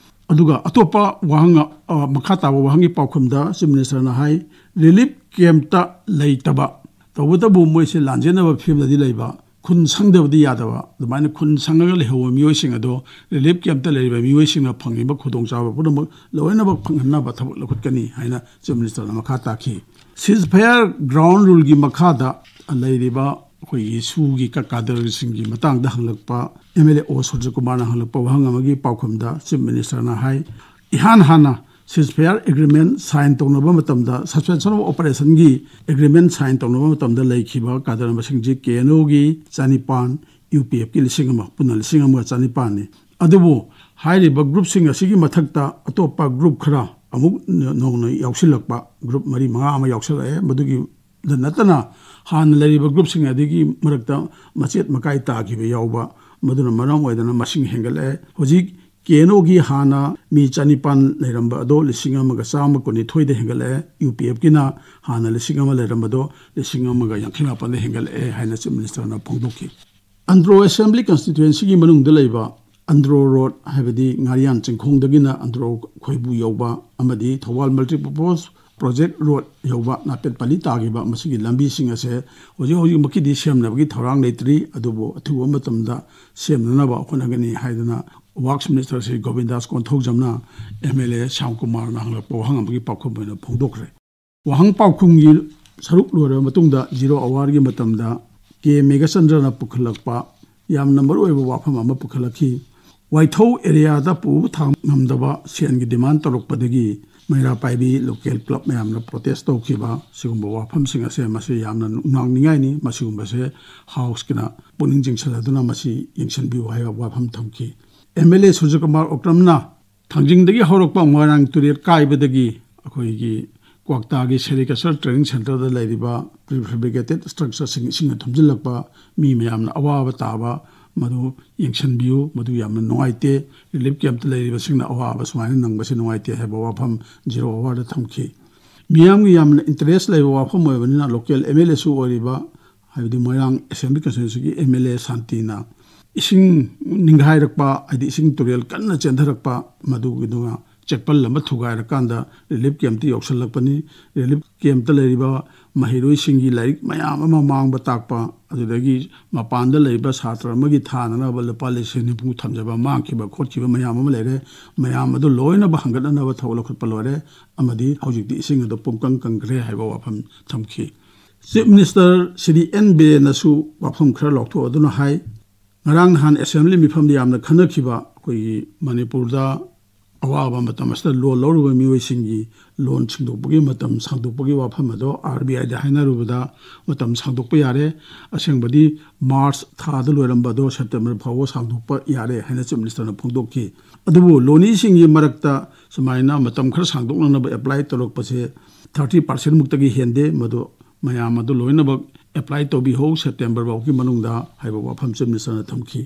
ꯑꯗꯨꯒ ꯑꯇꯣꯞꯄ ꯋꯥꯍꯪ, ꯑ, ꯃꯈꯥ ꯇꯥꯕ ꯋꯥꯍꯪꯒꯤ ꯄꯥꯎꯈꯨꯝꯗ ꯆꯤꯐ ꯃꯤꯅꯤꯁꯇꯔꯅ ꯍꯥꯏ, ꯔꯤꯂꯤꯐ ꯀꯦꯝꯞꯇ ꯂꯩꯇꯕ, ꯇꯧꯕꯇꯕꯨ ꯃꯣꯏꯁꯦ ꯂꯥꯟꯖꯦꯟꯅꯕ ꯐꯤꯕꯝꯗꯗꯤ ꯂꯩꯕ, ꯈꯨꯟ ꯁꯪꯗꯕꯗꯤ ꯌꯥꯗꯕ, ꯑꯗꯨꯃꯥꯏꯅ ꯈꯨꯟ ꯁꯪꯉꯒ ꯂꯩꯍꯧꯕ ꯃꯤꯑꯣꯏꯁꯤꯡ ꯑꯗꯣ ꯔꯤꯂꯤꯐ ꯀꯦꯝꯞꯇ ꯂꯩꯔꯤꯕ ꯃꯤꯑꯣꯏꯁꯤꯡꯅ ꯐꯪꯉꯤꯕ ꯈꯨꯗꯣꯡꯆꯥꯕ ꯄꯨꯝꯅꯃꯛ ꯂꯣꯏꯅꯃꯛ ꯐꯪꯍꯟꯅꯕ ꯊꯕꯛ ꯂꯧꯈꯠꯀꯅꯤ ꯍꯥꯏꯅ ꯆꯤꯐ ꯃꯤꯅꯤꯁꯇꯔꯅ ꯃꯈꯥ ꯇꯥꯈꯤ꯫ ꯁꯤꯖ ꯐꯌꯥꯔ ꯒ꯭ꯔꯥꯎꯟ ꯔꯨꯜꯒꯤ ꯃꯈꯥꯗ ꯂꯩꯔꯤꯕ ꯑꯩꯈꯣꯏꯒꯤ ꯁꯨꯒꯤ ꯀ-, ꯀꯥꯗꯔꯁꯤꯡꯒꯤ ꯃꯇꯥꯡꯗ ꯍꯪꯂꯛꯄ ꯑꯦꯝ ꯑꯦꯜ ꯑꯦ ꯑꯣ ꯁꯨꯔꯖꯀꯨꯃꯥꯔꯅ ꯍꯪꯂꯛꯄ ꯋꯥꯍꯪ ꯑꯃꯒꯤ ꯄꯥꯎꯈꯨꯝꯗ ꯆꯤꯐ ꯃꯤꯅꯤꯁꯇꯔꯅ ꯍꯥꯏ, ꯏꯍꯥꯟ ꯍꯥꯟꯅ ꯁꯤꯖ ꯐꯌꯥꯔ ꯑꯦꯒ꯭ꯔꯤꯃꯦꯟ ꯁꯥꯏꯟ ꯇꯧꯅꯕ ꯃꯇꯝꯗ, ꯁꯁꯄꯦꯟꯁꯟ ꯑꯣꯐ ꯑꯣꯄꯔꯦꯁꯟꯒꯤ ꯑꯦꯒ꯭ꯔꯤꯃꯦꯟ ꯁꯥꯏꯟ ꯇꯧꯅꯕ ꯃꯇꯝꯗ ꯂꯩꯈꯤꯕ ꯀꯥꯗꯔ ꯃꯁꯤꯡꯁꯤ ꯀꯦ ꯑꯦꯟ ꯑꯣꯒꯤ ꯆꯅꯤꯄꯥꯟ, ꯌꯨ ꯄꯤ ꯑꯦꯐꯀꯤ ꯂꯤꯁꯤꯡ ꯑꯃ, ꯄꯨꯟꯅ ꯂꯤꯁꯤꯡ ꯑꯃꯒ ꯆꯅꯤꯄꯥꯟꯅꯤ꯫ ꯑꯗꯨꯕꯨ ꯍꯥꯏꯔꯤꯕ ꯒ꯭ꯔꯨꯞꯁꯤꯡ ꯑꯁꯤꯒꯤ ꯃꯊꯛꯇ ꯑꯇꯣꯞꯄ ꯒ꯭ꯔꯨꯞ ꯈꯔ ꯑꯃꯨꯛ ꯅꯧꯅ ꯌꯥꯎꯁꯤꯜꯂꯛꯄ, ꯒ꯭ꯔꯨꯞ ꯃꯔꯤ ꯃꯉꯥ ꯑꯃ ꯌꯥꯎꯁꯤꯜꯂꯛꯑꯦ꯫ ꯃꯗꯨꯒꯤ ꯗ ꯅꯠꯇꯅ ꯍꯥꯟꯅ ꯂꯩꯔꯤꯕ ꯒ꯭ꯔꯨꯞꯁꯤꯡ ꯑꯗꯨꯒꯤ ꯃꯔꯛꯇ ꯃꯆꯦꯠ ꯃꯀꯥꯏ ꯇꯥꯈꯤꯕ ꯌꯥꯎꯕ, ꯃꯗꯨꯅ ꯃꯔꯝ ꯑꯣꯏꯗꯅ ꯃꯁꯤꯡ ꯍꯦꯟꯒꯠꯂꯛꯑꯦ꯫ ꯍꯧꯖꯤꯛ ꯀꯦ ꯑꯦꯟ ꯑꯣꯒꯤ ꯍꯥꯟꯅ ꯃꯤ ꯆꯅꯤꯄꯥꯟ ꯂꯩꯔꯝꯕ ꯑꯗꯣ ꯂꯤꯁꯤꯡ ꯑꯃꯒ ꯆꯥꯝꯃ ꯀꯨꯟꯅꯤꯊꯣꯏꯗ ꯍꯦꯟꯒꯠꯂꯛꯑꯦ꯫ ꯌꯨ ꯄꯤ ꯑꯦꯐꯀꯤꯅ ꯍꯥꯟꯅ ꯂꯤꯁꯤꯡ ꯑꯃ ꯂꯩꯔꯝꯕꯗꯣ ꯂꯤꯁꯤꯡ ꯑꯃꯒ ꯌꯥꯡꯈꯩ ꯃꯥꯄꯟꯗ ꯍꯦꯟꯒꯠꯂꯛꯑꯦ ꯍꯥꯏꯅ ꯆꯤꯐ ꯃꯤꯅꯤꯁꯇꯔꯅ ꯐꯣꯡꯗꯣꯛꯈꯤ꯫ ꯑꯟꯗ꯭ꯔꯣ ꯑꯦꯁꯦꯝꯕ꯭ꯂꯤ ꯀꯟꯁꯇꯤꯇ꯭ꯋꯦꯟꯁꯤꯒꯤ ꯃꯅꯨꯡꯗ ꯂꯩꯕ ꯑꯟꯗ꯭ꯔꯣ ꯔꯣꯗ, ꯍꯥꯏꯕꯗꯤ ꯉꯥꯔꯤꯌꯥꯟ ꯆꯤꯡꯈꯣꯡꯗꯒꯤꯅ ꯑꯟꯗ꯭ꯔꯣ ꯈꯣꯏꯕꯨ ꯌꯧꯕ ꯑꯃꯗꯤ ꯊꯧꯕꯥꯜ ꯃꯜꯇꯤꯄꯔꯄꯣꯁ ꯄ꯭ꯔꯣꯖꯦꯛ ꯔꯣꯗ ꯌꯧꯕ ꯅꯥꯄꯦꯠ ꯄꯥꯂꯤ ꯇꯥꯈꯤꯕ ꯃꯁꯤꯒꯤ ꯂꯝꯕꯤꯁꯤꯡ ꯑꯁꯦ ꯍꯧꯖꯤꯛ ꯍꯧꯖꯤꯛꯃꯛꯀꯤꯗꯤ ꯁꯦꯝꯅꯕꯒꯤ ꯊꯧꯔꯥꯡ ꯂꯩꯇ꯭ꯔꯤ, ꯑꯗꯨꯕꯨ ꯑꯊꯨꯕ ꯃꯇꯝꯗ ꯁꯦꯝꯅꯅꯕ ꯍꯣꯠꯅꯒꯅꯤ ꯍꯥꯏꯗꯅ ꯋꯥꯔꯛꯁ ꯃꯤꯅꯤꯁꯇꯔ ꯁ꯭ꯔꯤ ꯒꯣꯕꯤꯟꯗꯥꯁ ꯀꯣꯟꯊꯧꯖꯝꯅ ꯑꯦꯝ ꯑꯦꯜ ꯑꯦ ꯁ꯭ꯌꯥꯝ ꯀꯨꯃꯥꯔꯅ ꯍꯪꯂꯛꯄ ꯋꯥꯍꯪ ꯑꯃꯒꯤ ꯄꯥꯎꯈꯨꯝ ꯑꯣꯏꯅ ꯐꯣꯡꯗꯣꯛꯈ꯭ꯔꯦ꯫ ꯋꯥꯍꯪ ꯄꯥꯎꯈꯨꯝꯒꯤ ꯁꯔꯨꯛ ꯂꯣꯏꯔꯕ ꯃꯇꯨꯡꯗ ꯖꯤꯔꯣ ꯑꯋꯥꯔꯒꯤ ꯃꯇꯝꯗ ꯀꯦ ꯃꯦꯘꯆꯟꯗ꯭ꯔꯅ ꯄꯨꯈꯠꯂꯛꯄ ꯌꯥꯝꯅ ꯃꯔꯨꯑꯣꯏꯕ ꯋꯥꯐꯝ ꯑꯃ ꯄꯨꯈꯠꯂꯛꯈꯤ꯫ ꯋꯥꯏꯊꯧ ꯑꯦꯔꯤꯌꯥꯗ ꯄꯨꯕ ꯊꯥꯡ ꯉꯝꯗꯕ ꯁꯦꯟꯒꯤ ꯗꯤꯃꯥꯟ ꯇꯧꯔꯛꯄꯗꯒꯤ ꯃꯩꯔꯥ ꯄꯥꯏꯕꯤ ꯂꯣꯀꯦꯜ ꯀ꯭ꯂꯕ ꯃꯌꯥꯝꯅ ꯄ꯭ꯔꯣꯇꯦꯁ ꯇꯧꯈꯤꯕ ꯁꯤꯒꯨꯝꯕ ꯋꯥꯐꯝꯁꯤꯡ ꯑꯁꯦ ꯃꯁꯤ ꯌꯥꯝꯅ ꯅꯨꯡꯅꯥꯡꯅꯤꯡꯉꯥꯏꯅꯤ꯫ ꯃꯁꯤꯒꯨꯝꯕꯁꯦ ꯍꯥꯎꯁꯀꯤꯅ ꯄꯨꯛꯅꯤꯡ ꯆꯤꯡꯁꯤꯜꯂꯗꯨꯅ ꯃꯁꯤ ꯌꯦꯡꯁꯤꯟꯕꯤꯌꯨ ꯍꯥꯏꯕ ꯋꯥꯐꯝ ꯊꯝꯈꯤ꯫ ꯑꯦꯝ ꯑꯦꯜ ꯑꯦ ꯁꯨꯔꯖꯀꯨꯃꯥꯔ ꯑꯣꯀ꯭ꯔꯝꯅ ꯊꯥꯡꯖꯤꯡꯗꯒꯤ ꯍꯧꯔꯛꯄ ꯃꯣꯏꯔꯥꯡ ꯇꯨꯔꯦꯜ ꯀꯥꯏꯕꯗꯒꯤ ꯑꯩꯈꯣꯏꯒꯤ ꯀ꯭ꯋꯥꯛꯇꯥꯒꯤ ꯁꯦꯔꯤꯀꯜꯆꯔ ꯇ꯭ꯔꯦꯅꯤꯡ ꯁꯦꯟꯇꯔꯗ ꯂꯩꯔꯤꯕ ꯄ꯭ꯔꯤꯐꯦꯕ꯭ꯔꯤꯀꯦꯇꯦꯠ ꯁ꯭ꯇ꯭ꯔꯛꯆꯔꯁꯤꯡ ꯏꯁꯤꯡꯅ ꯊꯨꯝꯖꯤꯜꯂꯛꯄ, ꯃꯤ ꯃꯌꯥꯝꯅ ꯑꯋꯥꯕ ꯇꯥꯕ, ꯃꯗꯨ ꯌꯦꯡꯁꯤꯟꯕꯤꯌꯨ, ꯃꯗꯨ ꯌꯥꯝꯅ ꯅꯨꯡꯉꯥꯏꯇꯦ꯫ ꯔꯤꯂꯤꯐ ꯀꯦꯝꯞꯇ ꯂꯩꯔꯤꯕꯁꯤꯡꯅ ꯑꯋꯥꯕ ꯁꯨꯃꯥꯏꯅ ꯅꯪꯕꯁꯤ ꯅꯨꯡꯉꯥꯏꯇꯦ ꯍꯥꯏꯕ ꯋꯥꯐꯝ ꯖꯤꯔꯣ ꯑꯋꯥꯔꯗ ꯊꯝꯈꯤ꯫ ꯃꯤꯌꯥꯝꯒꯤ ꯌꯥꯝꯅ ꯏꯟꯇꯔꯦꯁ ꯂꯩꯕ ꯋꯥꯐꯝ ꯑꯣꯏꯕꯅꯤꯅ ꯂꯣꯀꯦꯜ ꯑꯦꯝ ꯑꯦꯜ ꯑꯦꯁꯨ ꯑꯣꯏꯔꯤꯕ, ꯍꯥꯏꯕꯗꯤ ꯃꯣꯏꯔꯥꯡ ꯑꯦꯁꯦꯝꯕ꯭ꯂꯤ ꯀꯟꯁꯇꯤꯇ꯭ꯌꯨꯟꯁꯤꯒꯤ ꯑꯦꯝ ꯑꯦꯜ ꯑꯦ ꯁꯥꯟꯇꯤꯅ ꯏꯁꯤꯡ ꯅꯤꯡꯈꯥꯏꯔꯛꯄ, ꯍꯥꯏꯗꯤ ꯏꯁꯤꯡ ꯇꯨꯔꯦꯜ ꯀꯟꯅ ꯆꯦꯟꯊꯔꯛꯄ, ꯃꯗꯨꯒꯤꯗꯨꯅ ꯆꯦꯛꯄꯜ ꯑꯃ ꯊꯨꯒꯥꯏꯔꯀꯥꯟꯗ ꯔꯤꯂꯤꯐ ꯀꯦꯝꯞꯇ ꯌꯧꯁꯜꯂꯛꯄꯅꯤ꯫ ꯔꯤꯂꯤꯐ ꯀꯦꯝꯞꯇ ꯂꯩꯔꯤꯕ ꯃꯍꯩꯔꯣꯏꯁꯤꯡꯒꯤ ꯂꯥꯏꯔꯤꯛ ꯃꯌꯥꯝ ꯑꯃ ꯃꯥꯡꯕ ꯇꯥꯛꯄ, ꯑꯗꯨꯗꯒꯤ ꯃꯄꯥꯟꯗ ꯂꯩꯔꯤꯕ ꯁꯥꯇ꯭ꯔ ꯑꯃꯒꯤ ꯊꯥꯅꯅꯕ ꯂꯨꯄꯥ ꯂꯤꯁꯤꯡ ꯅꯤꯐꯨ ꯊꯝꯖꯕ ꯃꯥꯡꯈꯤꯕ ꯈꯣꯠꯈꯤꯕ ꯃꯌꯥꯝ ꯑꯃ ꯂꯩꯔꯦ꯫ ꯃꯌꯥꯝ ꯑꯗꯨ ꯂꯣꯏꯅꯕ ꯍꯪꯒꯠꯅꯅꯕ ꯊꯕꯛ ꯂꯧꯈꯠꯄ ꯂꯣꯏꯔꯦ, ꯑꯃꯗꯤ ꯍꯧꯖꯤꯛꯇꯤ ꯏꯁꯤꯡ ꯑꯗꯨ ꯄꯨꯡꯀꯪ ꯀꯪꯈ꯭ꯔꯦ ꯍꯥꯏꯕ ꯋꯥꯐꯝ ꯊꯝꯈꯤ꯫ ꯆꯤꯐ ꯃꯤꯅꯤꯁꯇꯔ ꯁ꯭ꯔꯤ ꯑꯦꯟ ꯕꯤꯔꯦꯟꯅꯁꯨ ꯋꯥꯐꯝ ꯈꯔ ꯂꯥꯎꯊꯣꯛꯑꯗꯨꯅ ꯍꯥꯏ, ꯉꯔꯥꯡ ꯅꯍꯥꯟ ꯑꯦꯁꯦꯝꯕ꯭ꯂꯤ ꯃꯤꯐꯝꯗ ꯌꯥꯝꯅ ꯈꯟꯅꯈꯤꯕ ꯑꯩꯈꯣꯏꯒꯤ ꯃꯅꯤꯄꯨꯔꯗ ꯑꯋꯥꯕ ꯃꯇꯝ ꯑꯁꯤꯗ ꯂꯣꯟ ꯂꯧꯔꯤꯕ ꯃꯤꯑꯣꯏꯁꯤꯡꯒꯤ ꯂꯣꯟ ꯁꯤꯡꯗꯣꯛꯄꯒꯤ ꯃꯇꯝ ꯁꯥꯡꯗꯣꯛꯄꯒꯤ ꯋꯥꯐꯝ ꯑꯗꯣ ꯑꯥꯔ ꯕꯤ ꯑꯥꯏꯗ ꯍꯥꯏꯅꯔꯨꯕꯗ ꯃꯇꯝ ꯁꯥꯡꯗꯣꯛꯄ ꯌꯥꯔꯦ꯫ ꯑꯁꯦꯡꯕꯗꯤ ꯃꯥꯔꯆ ꯊꯥꯗ ꯂꯣꯏꯔꯝꯕ ꯑꯗꯣ ꯁꯦꯞꯇꯦꯝꯕꯔ ꯐꯥꯎꯕ ꯁꯥꯡꯗꯣꯛꯄ ꯌꯥꯔꯦ ꯍꯥꯏꯅ ꯆꯤꯐ ꯃꯤꯅꯤꯁꯇꯔꯅ ꯐꯣꯡꯗꯣꯛꯈꯤ꯫ ꯑꯗꯨꯕꯨ ꯂꯣꯟꯅꯤꯁꯤꯡꯒꯤ ꯃꯔꯛꯇ ꯁꯨꯃꯥꯏꯅ ꯃꯇꯝ ꯈꯔ ꯁꯥꯡꯗꯣꯛꯅꯅꯕ ꯑꯦꯄ꯭ꯂꯥꯏ ꯇꯧꯔꯛꯄꯁꯦ ꯊꯥꯔꯇꯤ ꯄꯥꯔꯁꯦꯟꯃꯨꯛꯇꯒꯤ ꯍꯦꯟꯗꯦ꯫ ꯃꯗꯨ ꯃꯌꯥꯝ ꯑꯗꯨ ꯂꯣꯏꯅꯃꯛ ꯑꯦꯄ꯭ꯂꯥꯏ ꯇꯧꯕꯤꯍꯧ ꯁꯦꯞꯇꯦꯝꯕꯔ ꯐꯥꯎꯒꯤ ꯃꯅꯨꯡꯗ ꯍꯥꯏꯕ ꯋꯥꯐꯝ ꯆꯤꯐ ꯃꯤꯅꯤꯁꯇꯔꯅ ꯊꯝꯈꯤ꯫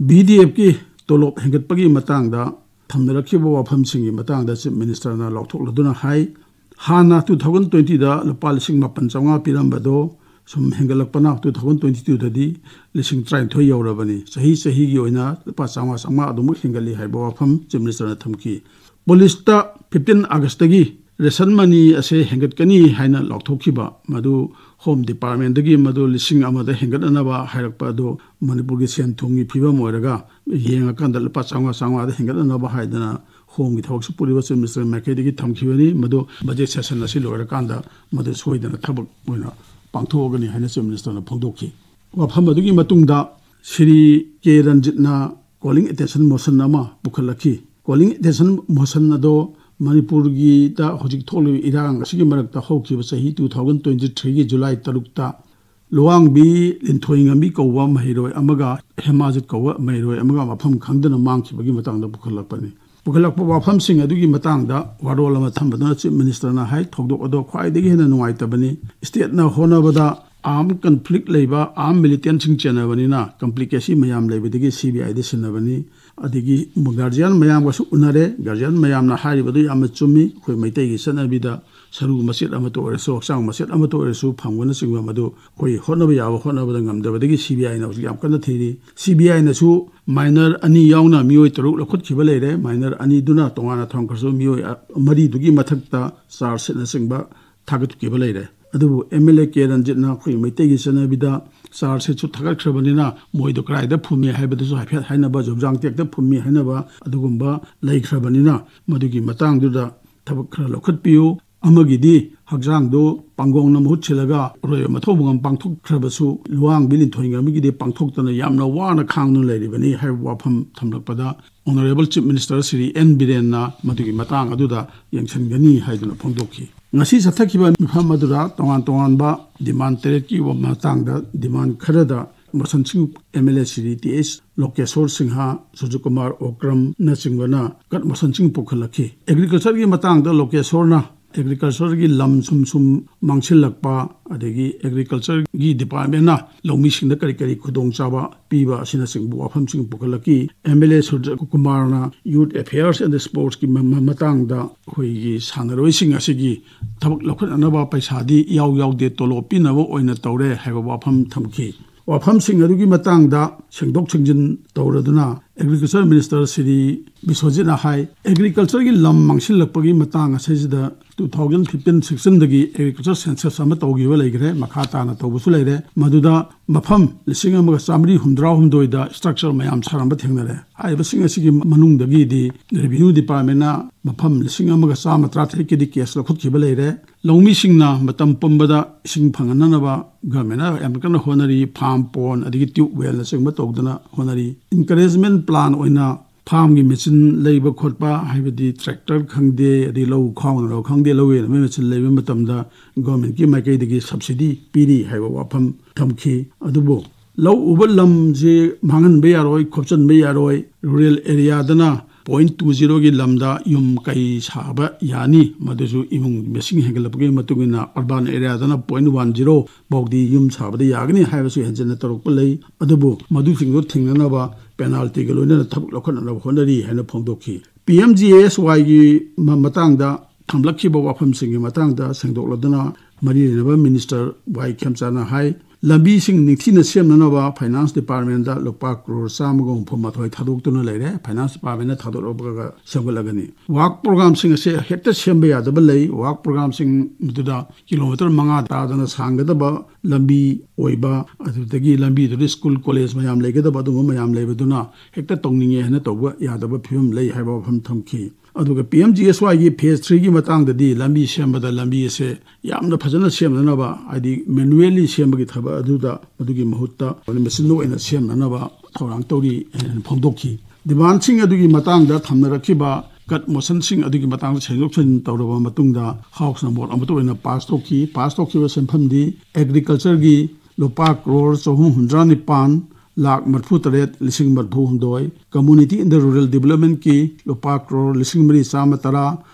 ꯚꯤ ꯗꯤ ꯑꯦꯐꯀꯤ ꯇꯣꯂꯣꯞ ꯍꯦꯟꯒꯠꯄꯒꯤ ꯃꯇꯥꯡꯗ ꯊꯝꯅꯔꯛꯈꯤꯕ ꯋꯥꯐꯝꯁꯤꯡꯒꯤ ꯃꯇꯥꯡꯗ ꯆꯤꯐ ꯃꯤꯅꯤꯁꯇꯔꯅ ꯂꯥꯎꯊꯣꯛꯂꯗꯨꯅ ꯍꯥꯏ, ꯍꯥꯟꯅ ꯇꯨ ꯊꯥꯎꯖꯟ ꯇ꯭ꯋꯦꯟꯇꯤꯗ ꯂꯨꯄꯥ ꯂꯤꯁꯤꯡ ꯃꯥꯄꯟ ꯆꯥꯝꯃꯉꯥ ꯄꯤꯔꯝꯕꯗꯣ ꯁꯨꯝ ꯍꯦꯟꯒꯠꯂꯛꯄꯅ ꯇꯨ ꯊꯥꯎꯖꯟ ꯇ꯭ꯋꯦꯟꯇꯤ ꯇꯨꯗꯗꯤ ꯂꯤꯁꯤꯡ ꯇꯔꯥꯅꯤꯊꯣꯏ ꯌꯧꯔꯕꯅꯤ꯫ ꯆꯍꯤ ꯆꯍꯤꯒꯤ ꯑꯣꯏꯅ ꯂꯨꯄꯥ ꯆꯥꯝꯃꯉꯥ ꯆꯥꯝꯃꯉꯥ ꯑꯗꯨꯃꯛ ꯍꯦꯟꯒꯠꯂꯤ ꯍꯥꯏꯕ ꯋꯥꯐꯝ ꯆꯤꯐ ꯃꯤꯅꯤꯁꯇꯔꯅ ꯊꯝꯈꯤ꯫ ꯄꯨꯂꯤꯁꯇ ꯐꯤꯐꯇꯤꯟ ꯑꯥꯒꯁꯇꯒꯤ ration money ꯑꯁꯦ ꯍꯦꯟꯒꯠꯀꯅꯤ ꯍꯥꯏꯅ ꯂꯥꯎꯊꯣꯛꯈꯤꯕ, ꯃꯗꯨ Home Departmentꯇꯒꯤ ꯃꯗꯨ ꯂꯤꯁꯤꯡ ꯑꯃꯗ ꯍꯦꯟꯒꯠꯅꯅꯕ ꯍꯥꯏꯔꯛꯄ ꯑꯗꯨ ꯃꯅꯤꯄꯨꯔꯒꯤ ꯁꯦꯟ ꯊꯨꯝꯒꯤ ꯐꯤꯕꯝ ꯑꯣꯏꯔꯒ ꯌꯦꯡꯉꯀꯥꯟꯗ ꯂꯨꯄꯥ ꯆꯥꯝꯃꯉꯥ, ꯆꯥꯝꯃꯉꯥꯗ ꯍꯦꯟꯒꯠꯅꯅꯕ ꯍꯥꯏꯗꯅ Homeꯒꯤ ꯊꯕꯛꯁꯨ ꯄꯨꯔꯤꯕ Chief Minister ꯃꯥꯏꯀꯩꯗꯒꯤ ꯊꯝꯈꯤꯕꯅꯤ꯫ ꯃꯗꯨ budget session ꯑꯁꯤ ꯂꯣꯏꯔꯀꯥꯟꯗ ꯃꯗꯨ ꯁꯣꯏꯗꯅ ꯊꯕꯛ ꯑꯣꯏꯅ ꯄꯥꯡꯊꯣꯛꯑꯒꯅꯤ ꯍꯥꯏꯅ Chief Ministerꯅ ꯐꯣꯡꯗꯣꯛꯈꯤ꯫ ꯋꯥꯐꯝ ꯑꯗꯨꯒꯤ ꯃꯇꯨꯡꯗ ꯁ꯭ꯔꯤ ꯀꯦ ꯔꯟꯖꯤꯠꯅ calling attention motion ꯑꯃ ꯄꯨꯈꯠꯂꯛꯈꯤ꯫ Calling attention motion ꯑꯗꯣ ꯃꯅꯤꯄꯨꯔꯒꯤꯗ ꯍꯧꯖꯤꯛ ꯊꯣꯛꯂꯤꯕ ꯏꯔꯥꯡ ꯑꯁꯤꯒꯤ ꯃꯔꯛꯇ ꯍꯧꯈꯤꯕ ꯆꯍꯤ two thousand twenty threeꯒꯤ July ꯇꯔꯨꯛꯇ ꯂꯨꯋꯥꯡꯕꯤ ꯂꯤꯟꯊꯣꯏꯉꯝꯕꯤ ꯀꯧꯕ ꯃꯍꯩꯔꯣꯏ ꯑꯃꯒ ꯍꯦꯃꯥꯖꯤꯠ ꯀꯧꯕ ꯃꯍꯩꯔꯣꯏ ꯑꯃꯒ ꯃꯐꯝ ꯈꯪꯗꯅ ꯃꯥꯡꯈꯤꯕꯒꯤ ꯃꯇꯥꯡꯗ ꯄꯨꯈꯠꯂꯛꯄꯅꯤ꯫ ꯄꯨꯈꯠꯂꯛꯄ ꯋꯥꯐꯝꯁꯤꯡ ꯑꯗꯨꯒꯤ ꯃꯇꯥꯡꯗ ꯋꯥꯔꯣꯜ ꯑꯃ ꯊꯝꯕꯗꯨꯅ Chief Ministerꯅ ꯍꯥꯏ, ꯊꯧꯗꯣꯛ ꯑꯗꯣ ꯈ꯭ꯋꯥꯏꯗꯒꯤ ꯍꯦꯟꯅ ꯅꯨꯡꯉꯥꯏꯇꯕꯅꯤ꯫ Stateꯅ ꯍꯣꯠꯅꯕꯗ armed conflict ꯂꯩꯕ, armed militantꯁꯤꯡ ꯆꯦꯟꯅꯕꯅꯤꯅ complication ꯃꯌꯥꯝ ꯂꯩꯕꯗꯒꯤ CBIꯗ ꯁꯤꯟꯅꯕꯅꯤ꯫ ꯑꯗꯒꯤ guardian ꯃꯌꯥꯝꯒꯁꯨ ꯎꯅꯔꯦ꯫ Guardian ꯃꯌꯥꯝꯅ ꯍꯥꯏꯔꯤꯕꯗꯨ ꯌꯥꯝꯅ ꯆꯨꯝꯃꯤ꯫ ꯑꯩꯈꯣꯏ ꯃꯩꯇꯩꯒꯤ ꯆꯠꯅꯕꯤꯗ ꯁꯔꯨ ꯃꯆꯦꯠ ꯑꯃꯠꯇ ꯑꯣꯏꯔꯁꯨ, ꯍꯛꯆꯥꯡ ꯃꯆꯦꯠ ꯑꯃꯠꯇ ꯑꯣꯏꯔꯁꯨ ꯐꯪꯕꯅꯆꯤꯡꯕ ꯃꯗꯨ ꯑꯩꯈꯣꯏ ꯍꯣꯠꯅꯕ ꯌꯥꯕ ꯍꯣꯠꯅꯕꯗ ꯉꯝꯗꯕꯗꯒꯤ CBIꯅ ꯍꯧꯖꯤꯛ ꯌꯥꯝ ꯀꯟꯅ ꯊꯤꯔꯤ꯫ CBIꯅꯁꯨ minor ꯑꯅꯤ ꯌꯥꯎꯅ ꯃꯤꯑꯣꯏ ꯇꯔꯨꯛ ꯂꯧꯈꯠꯈꯤꯕ ꯂꯩꯔꯦ꯫ Minor ꯑꯅꯤꯗꯨꯅ ꯇꯣꯉꯥꯟꯅ ꯊꯝꯈ꯭ꯔꯁꯨ ꯃꯤꯑꯣꯏ, ꯑ, ꯃꯔꯤꯗꯨꯒꯤ ꯃꯊꯛꯇ charge sheetꯅꯆꯤꯡꯕ ꯊꯥꯒꯠꯈꯤꯕ ꯂꯩꯔꯦ꯫ ꯑꯗꯨꯕꯨ MLA ꯀꯦ ꯔꯟꯖꯤꯠꯅ ꯑꯩꯈꯣꯏ ꯃꯩꯇꯩꯒꯤ ꯆꯠꯅꯕꯤꯗ charge sheetꯁꯨ ꯊꯥꯒꯠꯈ꯭ꯔꯕꯅꯤꯅ ꯃꯣꯏꯗꯣ ꯀꯗꯥꯏꯗ ꯐꯨꯝꯃꯤ ꯍꯥꯏꯕꯗꯨꯁꯨ ꯍꯥꯏꯐꯦꯠ ꯍꯥꯏꯅꯕ, ꯖꯨꯕꯖꯥꯡ ꯇꯦꯛꯇ ꯐꯨꯝꯃꯤ ꯍꯥꯏꯅꯕ ꯑꯗꯨꯒꯨꯝꯕ ꯂꯩꯈ꯭ꯔꯕꯅꯤꯅ ꯃꯗꯨꯒꯤ ꯃꯇꯥꯡꯗꯨꯗ ꯊꯕꯛ ꯈꯔ ꯂꯧꯈꯠꯄꯤꯌꯨ꯫ ꯑꯃꯒꯤꯗꯤ ꯍꯛꯆꯥꯡꯗꯨ ꯄꯥꯡꯒꯣꯡꯅ ꯃꯍꯨꯠ ꯁꯤꯜꯂꯒ ꯑꯔꯣꯏꯕ ꯃꯊꯧ ꯃꯉꯝ ꯄꯥꯡꯊꯣꯛꯈ꯭ꯔꯕꯁꯨ ꯂꯨꯋꯥꯡꯕꯤ ꯂꯤꯟꯊꯣꯏꯉꯝꯕꯤꯒꯤꯗꯤ ꯄꯥꯡꯊꯣꯛꯇꯅ ꯌꯥꯝꯅ ꯋꯥꯅ ꯈꯥꯡꯗꯨꯅ ꯂꯩꯔꯤꯕꯅꯤ ꯍꯥꯏꯕ ꯋꯥꯐꯝ ꯊꯝꯂꯛꯄꯗ Honourable Chief Minister Shri N ꯕꯤꯔꯦꯟꯅ ꯃꯗꯨꯒꯤ ꯃꯇꯥꯡ ꯑꯗꯨꯗ ꯌꯦꯡꯁꯤꯟꯒꯅꯤ ꯍꯥꯏꯗꯨꯅ ꯐꯣꯡꯗꯣꯛꯈꯤ꯫ ꯉꯁꯤ ꯆꯠꯊꯈꯤꯕ ꯃꯤꯐꯝ ꯑꯗꯨꯗ ꯇꯣꯉꯥꯟ ꯇꯣꯉꯥꯟꯕ demand ꯇꯔꯦꯠꯀꯤ ꯃꯇꯥꯡꯗ demand ꯈꯔꯗ ꯃꯣꯁꯟꯁꯤꯡ MLA ꯁ꯭ꯔꯤ ꯇꯤ ꯑꯦꯁ ꯂꯣꯀꯦꯁꯣꯔ ꯁꯤꯡꯍ, ꯁꯨꯔꯖꯀꯨꯃꯥꯔ ꯑꯣꯀ꯭ꯔꯝꯅꯆꯤꯡꯕꯅ ꯀꯠ ꯃꯣꯁꯟꯁꯤꯡ ꯄꯨꯈꯠꯂꯛꯈꯤ꯫ Agricultureꯒꯤ ꯃꯇꯥꯡꯗ ꯂꯣꯀꯦꯁꯣꯔꯅ Agricultureꯒꯤ ꯂꯝ ꯁꯨꯝ ꯁꯨꯝ ꯃꯥꯡꯁꯤꯜꯂꯛꯄ, ꯑꯗꯒꯤ Agricultureꯒꯤ Departmentꯅ ꯂꯧꯃꯤꯁꯤꯡꯗ ꯀꯔꯤ ꯀꯔꯤ ꯈꯨꯗꯣꯡꯆꯥꯕ ꯄꯤꯕ ꯑꯁꯤꯅꯆꯤꯡꯕ ꯋꯥꯐꯝꯁꯤꯡ ꯄꯨꯈꯠꯂꯛꯈꯤ꯫ MLA ꯁꯨꯔꯖꯀꯨꯃꯥꯔꯅ Youth Affairs and Sportsꯀꯤ ꯃ-, ꯃ-, ꯃꯇꯥꯡꯗ ꯑꯩꯈꯣꯏꯒꯤ ꯁꯥꯟꯅꯔꯣꯏꯁꯤꯡ ꯑꯁꯤꯒꯤ ꯊꯕꯛ ꯂꯧꯈꯠꯅꯅꯕ ꯄꯩꯁꯥꯗꯤ ꯏꯌꯥꯎ ꯌꯥꯎꯗꯦ, ꯇꯣꯂꯣꯞ ꯄꯤꯅꯕ ꯑꯣꯏꯅ ꯇꯧꯔꯦ ꯍꯥꯏꯕ ꯋꯥꯐꯝ ꯊꯝꯈꯤ꯫ ꯋꯥꯐꯝꯁꯤꯡ ꯑꯗꯨꯒꯤ ꯃꯇꯥꯡꯗ ꯁꯦꯡꯗꯣꯛ ꯁꯦꯡꯖꯤꯟ ꯇꯧꯔꯗꯨꯅ ꯑꯦꯒ꯭ꯔꯤꯀꯜꯆꯔ ꯃꯤꯅꯤꯁꯇꯔ ꯁ꯭ꯔꯤ ꯕꯤꯁ꯭ꯋꯖꯤꯠꯅ ꯍꯥꯏ, ꯑꯦꯒ꯭ꯔꯤꯀꯜꯆꯔꯒꯤ ꯂꯝ ꯃꯥꯡꯁꯤꯜꯂꯛꯄꯒꯤ ꯃꯇꯥꯡ ꯑꯁꯤꯗ two thousand fifteen sixteen ꯗꯒꯤ ꯑꯦꯒ꯭ꯔꯤꯀꯜꯆꯔ ꯁꯦꯟꯁꯁ ꯑꯃ ꯇꯧꯈꯤꯕ ꯂꯩꯈ꯭ꯔꯦ, ꯃꯈꯥ ꯇꯥꯅ ꯇꯧꯕꯁꯨ ꯂꯩꯔꯦ꯫ ꯃꯗꯨꯗ ꯃꯐꯝ ꯂꯤꯁꯤꯡ ꯑꯃꯒ ꯆꯥꯃꯔꯤ ꯍꯨꯝꯗ꯭ꯔꯥ ꯍꯨꯝꯗꯣꯏꯗ ꯏꯁꯇ꯭ꯔꯛꯆꯔ ꯃꯌꯥꯝ ꯁꯥꯔꯝꯕ ꯊꯦꯡꯅꯔꯦ꯫ ꯍꯥꯏꯔꯤꯕꯁꯤꯡ ꯑꯁꯤꯒꯤ ꯃꯅꯨꯡꯗꯒꯤꯗꯤ ꯔꯦꯚꯤꯅ꯭ꯌꯨ ꯗꯤꯄꯥꯔꯠꯃꯦꯟꯅ ꯃꯐꯝ ꯂꯤꯁꯤꯡ ꯑꯃꯒ ꯆꯥꯝꯃ ꯇꯔꯥꯇꯔꯦꯠꯀꯤꯗꯤ ꯀꯦꯁ ꯂꯧꯈꯠꯈꯤꯕ ꯂꯩꯔꯦ꯫ ꯂꯧꯃꯤꯁꯤꯡꯅ ꯃꯇꯝ ꯄꯨꯝꯕꯗ ꯏꯁꯤꯡ ꯐꯪꯍꯟꯅꯅꯕ ꯒꯚꯔꯟꯃꯦꯟꯠꯅ ꯌꯥꯝ ꯀꯟꯅ ꯍꯣꯠꯅꯔꯤ, ꯐꯥꯔꯝ ꯄꯣꯟ ꯑꯗꯒꯤ ꯇ꯭ꯌꯨꯕ ꯋꯦꯜꯅꯆꯤꯡꯕ ꯇꯧꯗꯅ ꯍꯣꯠꯅꯔꯤ꯫ ꯏꯟꯀꯔꯦꯖꯃꯦꯟꯠ ꯄ꯭ꯂꯥꯟ ꯑꯣꯏꯅ ꯐꯥꯔꯝꯒꯤ ꯃꯦꯆꯤꯟ ꯂꯩꯕ ꯈꯣꯠꯄ, ꯍꯥꯏꯕꯗꯤ ꯇ꯭ꯔꯦꯛꯇꯔ ꯈꯪꯗꯦ, ꯑꯗꯩ ꯂꯧ ꯈꯥꯎꯅꯕ ꯈꯪꯗꯦ, ꯂꯧ ꯌꯩꯅꯕ ꯃꯦꯆꯤꯟ ꯂꯩꯕ ꯃꯇꯝꯗ ꯒꯚꯔꯟꯃꯦꯟꯠꯀꯤ ꯃꯥꯏꯀꯩꯗꯒꯤ ꯁꯕꯁꯤꯗꯤ ꯄꯤꯔꯤ ꯍꯥꯏꯕ ꯋꯥꯐꯝ ꯊꯝꯈꯤ꯫ ꯑꯗꯨꯕꯨ ꯂꯧ ꯎꯕ ꯂꯝꯁꯤ ꯃꯥꯡꯍꯟꯕ ꯌꯥꯔꯣꯏ, ꯈꯣꯞꯆꯟꯕ ꯌꯥꯔꯣꯏ꯫ ꯔꯨꯔꯦꯜ ꯑꯦꯔꯤꯌꯥꯗꯅ ꯄꯣꯏꯟꯠ ꯇꯨ ꯖꯤꯔꯣꯒꯤ ꯂꯝꯗ ꯌꯨꯝ ꯀꯩ ꯁꯥꯕ ꯌꯥꯅꯤ, ꯃꯗꯨꯁꯨ ꯏꯃꯨꯡ ꯃꯁꯤꯡ ꯍꯦꯟꯒꯠꯂꯛꯄꯒꯤ ꯃꯇꯨꯡ ꯏꯟꯅ ꯑꯔꯕꯥꯟ ꯑꯦꯔꯤꯌꯥꯗꯅ ꯄꯣꯏꯟꯠ ꯋꯥꯟ ꯖꯤꯔꯣ ꯐꯥꯎꯗꯤ ꯌꯨꯝ ꯁꯥꯕꯗ ꯌꯥꯒꯅꯤ ꯍꯥꯏꯕꯁꯨ ꯍꯦꯟꯖꯟꯅ ꯇꯧꯔꯛꯄ ꯂꯩ꯫ ꯑꯗꯨꯕꯨ ꯃꯗꯨꯁꯤꯡꯗꯨ ꯊꯤꯡꯅꯅꯕ ꯄꯦꯅꯥꯜꯇꯤꯒ ꯂꯣꯏꯅꯅ ꯊꯕꯛ ꯂꯧꯈꯠꯅꯅꯕ ꯍꯣꯠꯅꯔꯤ ꯍꯥꯏꯅ ꯐꯣꯡꯗꯣꯛꯈꯤ꯫ P M G A S ꯋꯥꯏꯒꯤ ꯃ-, ꯃꯇꯥꯡꯗ ꯊꯝꯂꯛꯈꯤꯕ ꯋꯥꯐꯝꯁꯤꯡꯒꯤ ꯃꯇꯥꯡꯗ ꯁꯦꯡꯗꯣꯛꯂꯗꯨꯅ ꯃꯔꯤ ꯂꯩꯅꯕ ꯃꯤꯅꯤꯁꯇꯔ ꯋꯥꯏ ꯈꯦꯝꯆꯥꯅ ꯍꯥꯏ, ꯂꯝꯕꯤꯁꯤꯡ ꯅꯤꯡꯊꯤꯅ ꯁꯦꯝꯅꯅꯕ ꯐꯥꯏꯅꯥꯟꯁ ꯗꯤꯄꯥꯔꯠꯃꯦꯟꯗ ꯂꯨꯄꯥ ꯀ꯭ꯔꯣꯔ ꯆꯥꯝꯃꯒ ꯍꯨꯝꯐꯨ ꯃꯥꯊꯣꯏ ꯊꯥꯗꯣꯛꯇꯨꯅ ꯂꯩꯔꯦ꯫ ꯐꯥꯏꯅꯥꯟꯁ ꯗꯤꯄꯥꯔꯠꯃꯦꯟꯅ ꯊꯥꯗꯣꯛꯂꯛꯄꯒ ꯁꯦꯝꯒꯠꯂꯒꯅꯤ꯫ ꯋꯥꯛ ꯄ꯭ꯔꯣꯒ꯭ꯔꯥꯝꯁꯤꯡ ꯑꯁꯦ ꯍꯦꯛꯇ ꯁꯦꯝꯕ ꯌꯥꯗꯕ ꯂꯩ꯫ ꯋꯥꯛ ꯄ꯭ꯔꯣꯒ꯭ꯔꯥꯝꯁꯤꯡ ꯑꯗꯨꯗ ꯀꯤꯂꯣꯃꯤꯇꯔ ꯃꯉꯥ ꯇꯥꯗꯅ ꯁꯥꯡꯒꯗꯕ ꯂꯝꯕꯤ ꯑꯣꯏꯕ, ꯑꯗꯨꯗꯒꯤ ꯂꯝꯕꯤꯗꯨꯗ ꯁ꯭ꯀꯨꯜ ꯀꯣꯂꯦꯖ ꯃꯌꯥꯝ ꯂꯩꯒꯗꯕ, ꯑꯗꯨꯒꯨꯝꯕ ꯃꯌꯥꯝ ꯂꯩꯕꯗꯨꯅ ꯍꯦꯛꯇ ꯇꯧꯅꯤꯡꯉꯦ ꯍꯥꯏꯅ ꯇꯧꯕ ꯌꯥꯗꯕ ꯐꯤꯕꯝ ꯂꯩ ꯍꯥꯏꯕ ꯋꯥꯐꯝ ꯊꯝꯈꯤ꯫ ꯑꯗꯨꯒ ꯄꯤ ꯑꯦꯝ ꯖꯤ ꯑꯦꯁ ꯋꯥꯏꯒꯤ ꯐꯦꯁ ꯊ꯭ꯔꯤꯒꯤ ꯃꯇꯥꯡꯗꯗꯤ ꯂꯝꯕꯤ ꯁꯦꯝꯕꯗ ꯂꯝꯕꯤ ꯑꯁꯦ ꯌꯥꯝꯅ ꯐꯖꯅ ꯁꯦꯝꯅꯅꯕ, ꯍꯥꯏꯗꯤ ꯃꯦꯅꯨꯋꯦꯜꯂꯤ ꯁꯦꯝꯕꯒꯤ ꯊꯕꯛ ꯑꯗꯨꯗ ꯃꯗꯨꯒꯤ ꯃꯍꯨꯠꯇ ꯃꯦꯆꯤꯟꯗ ꯑꯣꯏꯅ ꯁꯦꯝꯅꯅꯕ ꯊꯧꯔꯥꯡ ꯇꯧꯔꯤ ꯍꯥꯏꯅ ꯐꯣꯡꯗꯣꯛꯈꯤ꯫ ꯗꯤꯃꯥꯟꯁꯤꯡ ꯑꯗꯨꯒꯤ ꯃꯇꯥꯡꯗ ꯊꯝꯅꯔꯛꯈꯤꯕ ꯀꯠ ꯃꯣꯁꯟꯁꯤꯡ ꯑꯗꯨꯒꯤ ꯃꯇꯥꯡꯗ ꯁꯦꯡꯗꯣꯛ ꯁꯦꯡꯖꯤꯟ ꯇꯧꯔꯕ ꯃꯇꯨꯡꯗ ꯍꯥꯎꯁꯅ ꯃꯣꯠ ꯑꯃꯠꯇ ꯑꯣꯏꯅ ꯄꯥꯁ ꯇꯧꯈꯤ꯫ ꯄꯥꯁ ꯇꯧꯈꯤꯕ ꯁꯦꯟꯐꯝꯗꯤ ꯑꯦꯒ꯭ꯔꯤꯀꯜꯆꯔꯒꯤ ꯂꯨꯄꯥ ꯀ꯭ꯔꯣꯔ ꯆꯍꯨꯝ ꯍꯨꯝꯗ꯭ꯔꯥ ꯅꯤꯄꯥꯟ ꯂꯥꯈ ꯃꯔꯤꯐꯨ ꯇꯔꯦꯠ ꯂꯤꯁꯤꯡ ꯃꯔꯤꯐꯨ ꯍꯨꯝꯗꯣꯏ, ꯀꯝꯃ꯭ꯌꯨꯅꯤꯇꯤ ꯑꯦꯟ ꯔꯨꯔꯦꯜ ꯗꯤꯕꯂꯞꯃꯦꯟꯠꯀꯤ ꯂꯨꯄꯥ ꯀ꯭ꯔꯣꯔ ꯂꯤꯁꯤꯡ ꯃꯔꯤ ꯆꯥꯝꯃ ꯇꯔꯥ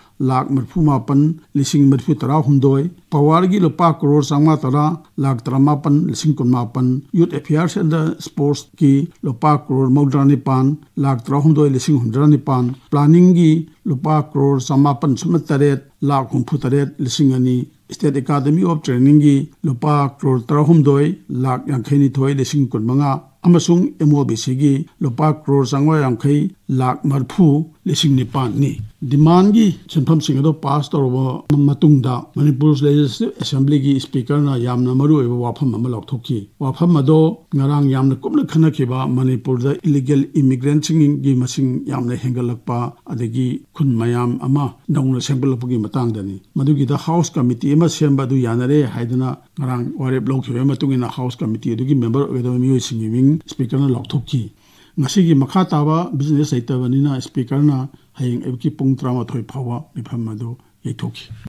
ꯂꯥꯈ ꯃꯔꯤꯐꯨ ꯃꯥꯄꯟ ꯂꯤꯁꯤꯡ ꯃꯔꯤꯐꯨ ꯇꯔꯥ ꯍꯨꯝꯗꯣꯏ, ꯄꯋꯥꯔꯒꯤ ꯂꯨꯄꯥ ꯀ꯭ꯔꯣꯔ ꯆꯥꯝꯃꯉꯥ ꯇꯔꯥ ꯂꯥꯈ ꯇꯔꯥꯃꯥꯄꯟ ꯂꯤꯁꯤꯡ ꯀꯨꯟꯃꯥꯄꯟ, ꯌꯨꯠ ꯑꯦꯐꯤꯌꯔꯁ ꯑꯦꯟ ꯁ꯭ꯄꯣꯔꯠꯁꯀꯤ ꯂꯨꯄꯥ ꯀ꯭ꯔꯣꯔ ꯃꯧꯗ꯭ꯔꯥ ꯅꯤꯄꯥꯟ ꯂꯥꯈ ꯇꯔꯥꯍꯨꯝꯗꯣꯏ ꯂꯤꯁꯤꯡ ꯍꯨꯝꯗ꯭ꯔꯥ ꯅꯤꯄꯥꯟ, ꯄ꯭ꯂꯥꯅꯤꯡꯒꯤ ꯂꯨꯄꯥ ꯀ꯭ꯔꯣꯔ ꯆꯥꯃꯥꯄꯟ ꯁꯨꯞꯅ ꯇꯔꯦꯠ ꯂꯥꯈ ꯍꯨꯝꯐꯨ ꯇꯔꯦꯠ ꯂꯤꯁꯤꯡ ꯑꯅꯤ, ꯁ꯭ꯇꯦꯠ ꯑꯦꯀꯥꯗꯃꯤ ꯑꯣꯐ ꯇ꯭ꯔꯦꯅꯤꯡꯒꯤ ꯂꯨꯄꯥ ꯀ꯭ꯔꯣꯔ ꯇꯔꯥꯍꯨꯝꯗꯣꯏ ꯂꯥꯈ ꯌꯥꯡꯈꯩ ꯅꯤꯊꯣꯏ ꯂꯤꯁꯤꯡ ꯀꯨꯟꯃꯉꯥ, ꯑꯃꯁꯨꯡ MoBCꯒꯤ ꯂꯨꯄꯥ ꯀ꯭ꯔꯣꯔ ꯆꯥꯝꯃꯉꯥ ꯌꯥꯡꯈꯩ ꯂꯥꯈ ꯃꯔꯤꯐꯨ ꯂꯤꯁꯤꯡ ꯅꯤꯄꯥꯟꯅꯤ꯫ Demandꯒꯤ ꯁꯦꯟꯐꯝꯁꯤꯡ ꯑꯗꯨ ꯄꯥꯁ ꯇꯧꯔꯕ ꯃꯇꯨꯡꯗ ꯃꯅꯤꯄꯨꯔ Legislative Assemblyꯒꯤ Speakerꯅ ꯌꯥꯝꯅ ꯃꯔꯨꯑꯣꯏꯕ ꯋꯥꯐꯝ ꯑꯃ ꯂꯥꯎꯊꯣꯛꯈꯤ꯫ ꯋꯥꯐꯝ ꯑꯗꯣ ꯉꯔꯥꯡ ꯌꯥꯝꯅ ꯀꯨꯞꯅ ꯈꯟꯅꯈꯤꯕ ꯃꯅꯤꯄꯨꯔꯗ illegal immigrantꯁꯤꯡꯒꯤ ꯃꯁꯤꯡ ꯌꯥꯝꯅ ꯍꯦꯟꯒꯠꯂꯛꯄ, ꯑꯗꯒꯤ ꯈꯨꯟ ꯃꯌꯥꯝ ꯑꯃ ꯅꯧꯅ ꯁꯦꯝꯒꯠꯂꯛꯄꯒꯤ ꯃꯇꯥꯡꯗꯅꯤ꯫ ꯃꯗꯨꯒꯤꯗ House Committee ꯑꯃ ꯁꯦꯝꯕ ꯑꯗꯨ ꯌꯥꯅꯔꯦ ꯍꯥꯏꯗꯨꯅ ꯉꯔꯥꯡ ꯋꯥꯔꯦꯞ ꯂꯧꯈꯤꯕꯒꯤ ꯃꯇꯨꯡ ꯏꯟꯅ House Committee ꯑꯗꯨꯒꯤ member ꯑꯣꯏꯒꯗꯕ ꯃꯤꯑꯣꯏꯁꯤꯡꯒꯤ ꯃꯤꯡ Speakerꯅ ꯂꯥꯎꯊꯣꯛꯈꯤ꯫ ꯉꯁꯤꯒꯤ ꯃꯈꯥ ꯇꯥꯕ business ꯂꯩꯇꯕꯅꯤꯅ Speakerꯅ ꯍꯌꯦꯡ ꯑꯌꯨꯛꯀꯤ ꯄꯨꯡ ꯇꯔꯥꯃꯥꯊꯣꯏ ꯐꯥꯎꯕ ꯃꯤꯐꯝ ꯑꯗꯨ ꯌꯩꯊꯣꯛꯈꯤ꯫